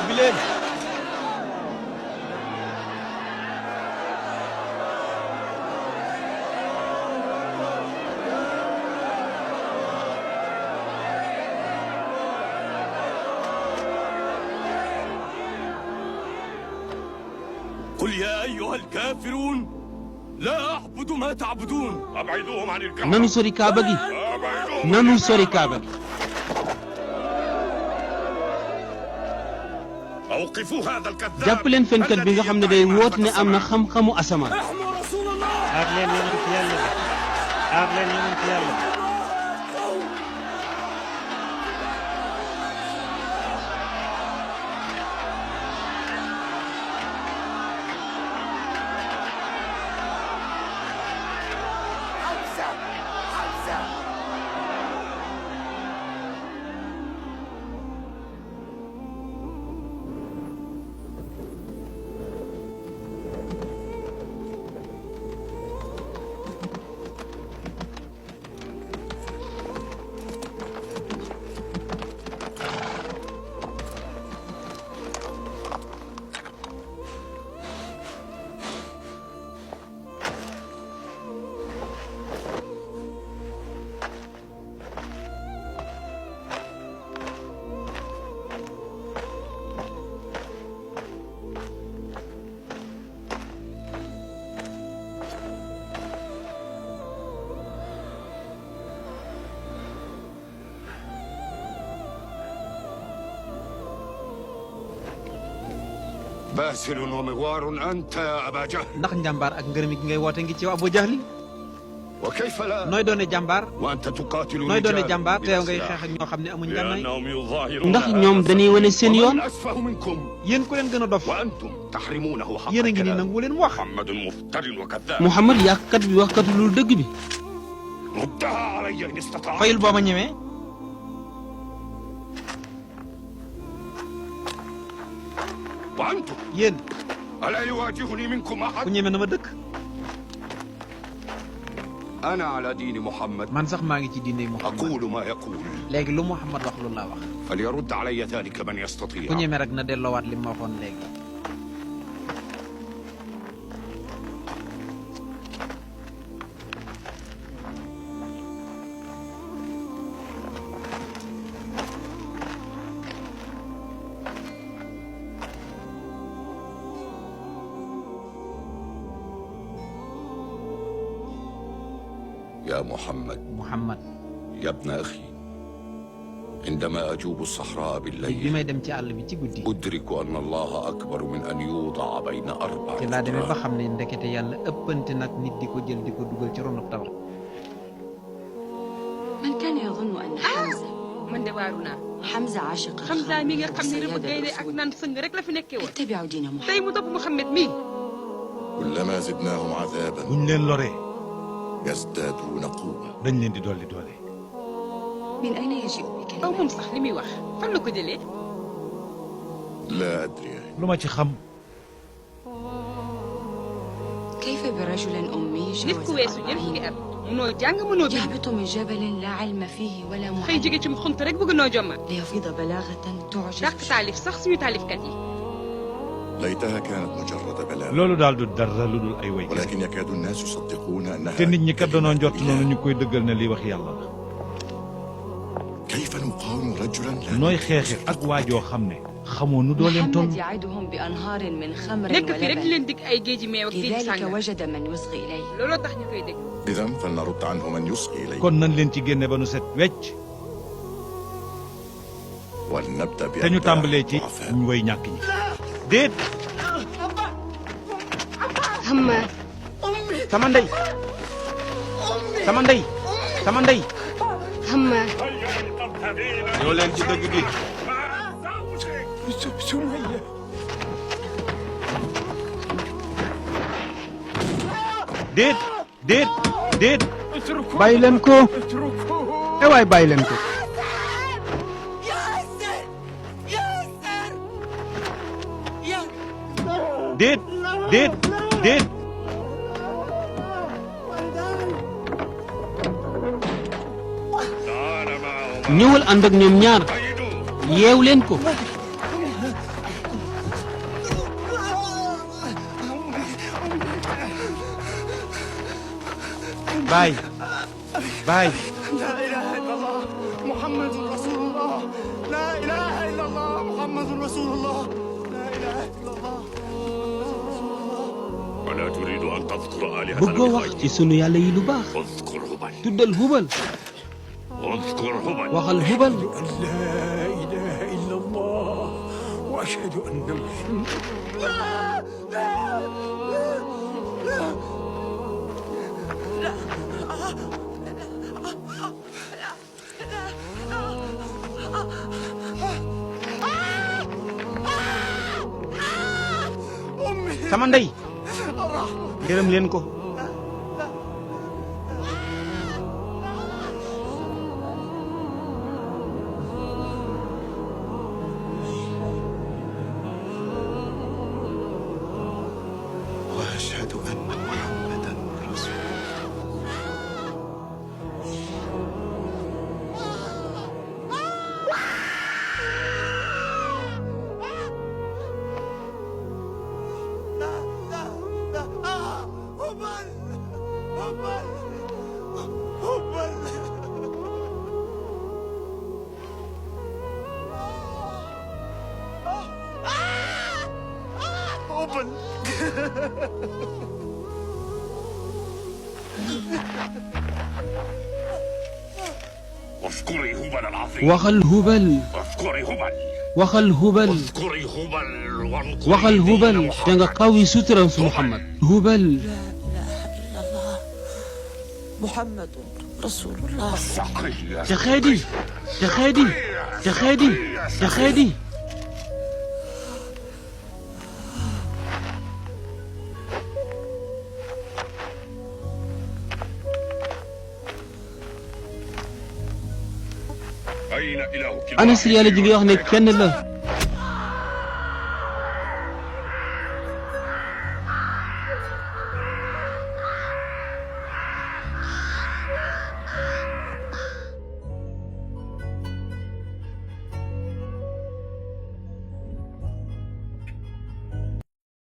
ubbi leen قل يا أيها الكافرون لا أعبد ما تعبدون أبعدوهم عن الكعبة nanu sori kaaba gi nanu sori kaaba gi أوقفوا هذا الكذاب jàpp leen fenkat bi nga xam ne day woot ne am na xam-xamu asamaan احموا رسول الله aar leen yonent yàlla bi aar leen yonent yàlla bi باسل ومغوار أنت يا أبا جهل ndax njàmbaar ak ngërëm gi ngay woote ngi ci yow Abu Jahli وكيف لا nooy doone jàmbaar وأنت تقاتل nooy doone رجالا jàmbaar te yow ngay بلا xeex ak ñoo xam ne amuñ سلاح. ngànnaay لأنهم يظاهرون ndax ñoom dañuy wane seen yoon ومن أسفه منكم yéen ku leen gën a dof وأنتم تحرمونه حق yéen a ngi nii الكلام nangu leen wax محمد مفتر وكذاب Muhammad yàqkat bi waxkatu lu dëgg bi ردها علي إن استطعت fayul boo ma ñemee وأنتم yéen ألا يواجهني منكم ku أحد ñeme na ma dëkk أنا على دين محمد man sax maa ngi ci diine Muhammad أقول ما يقول léegi lu Muhammad wax loolu laa wax فليرد علي ذلك من ku يستطيع ñeme rek na delloowaat li ma waxoon léegi يا محمد Muhammad يا ابن أخي عندما أجوب الصحراء bi بالليل may dem ci àll bi ci guddi أدرك أن الله أكبر من أن يوضع بين أربع ci laa demee ba أتراب. xam ne ndekete yàlla ëppante nag nit di ko jël di ko dugal ci ronu tabax من كان يظن أن حمزة man de waaru naa حمزة عاشق Hamza mi nga xam ne rëbb وسيادة gaynde ak الأسود naan sëng rek la fi nekkee woon اتبعوا دين محمد tey mu topp Mouhamed mii كلما زدناهم عذابا buñ leen loree يزدادون قوة dañ leen di dolli doole من أين يجيء aw بكلمة moom sax li muy wax fan la ko jëlee لا أدري lu ma ci xam كيف برجل أمي nit جاوز ku weesu ñeent fukki 40 at mënoo jàng mënoo bind يهبط من جبل لا علم فيه ولا xëy معلم jóge ci mu xunt rek bëgg noo jommal ليفيض بلاغة تعجز dàq taalif sax suñu taalifkat yi ليتها كانت مجرد بلاغ loolu daal du dara lu dul ay way ولكن يكاد الناس يصدقون أنها te nit ñi kat danoo njort كلمة noonu ñu koy dëggal ne lii wax yàlla la كيف نقاوم رجلا لا nooy xeexe ak waajoo xam ne xamoo nu dooleem toll محمد يعدهم بأنهار من خمر nekk fi rek di ولبن leen dig ay géeji meew ak géeji لذلك sàngara وجد من يصغي إليه looloo tax ñu koy dégg إذا فلنرد عنه من يصغي إليه kon nañ leen ci génne ba nu set wecc ولنبدأ te ñu بأتباع tàmbalee ci الضعفاء. ñu way ñàkk ñi déet Hamma sama ndey sama ndey sama ndey Hamma ñoo leen ci dëgg gi déet déet déet bàyyi leen ko waay bàyyi leen ko déet déet déet ñëwal ànd ak ñoom ñaar yeew leen ko baay baay لا إله إلا الله محمد رسول الله لا إله إلا الله محمد رسول الله لا إله إلا الله ألا تريد أن تذكر آلهتنا bëggoo wax ci sunu yàlla yi lu baax اذكر هبل tuddal hubal اذكر هبل waxal hubal لا إله إلا الله وأشهد أن محمد sama ndey gërëm leen ko وأشهد أن محمدا رسول اذكري هبل العظيم waxal hubal اذكري هبل waxal hubal اذكري هبل وانقري waxal hubal دين te nga xawi suturam su Muhammad hubal محمد رسول الله السقية texeedi texeedi texeedi texeedi أين إلهك ana si yàlla ji nga wax ne kenn la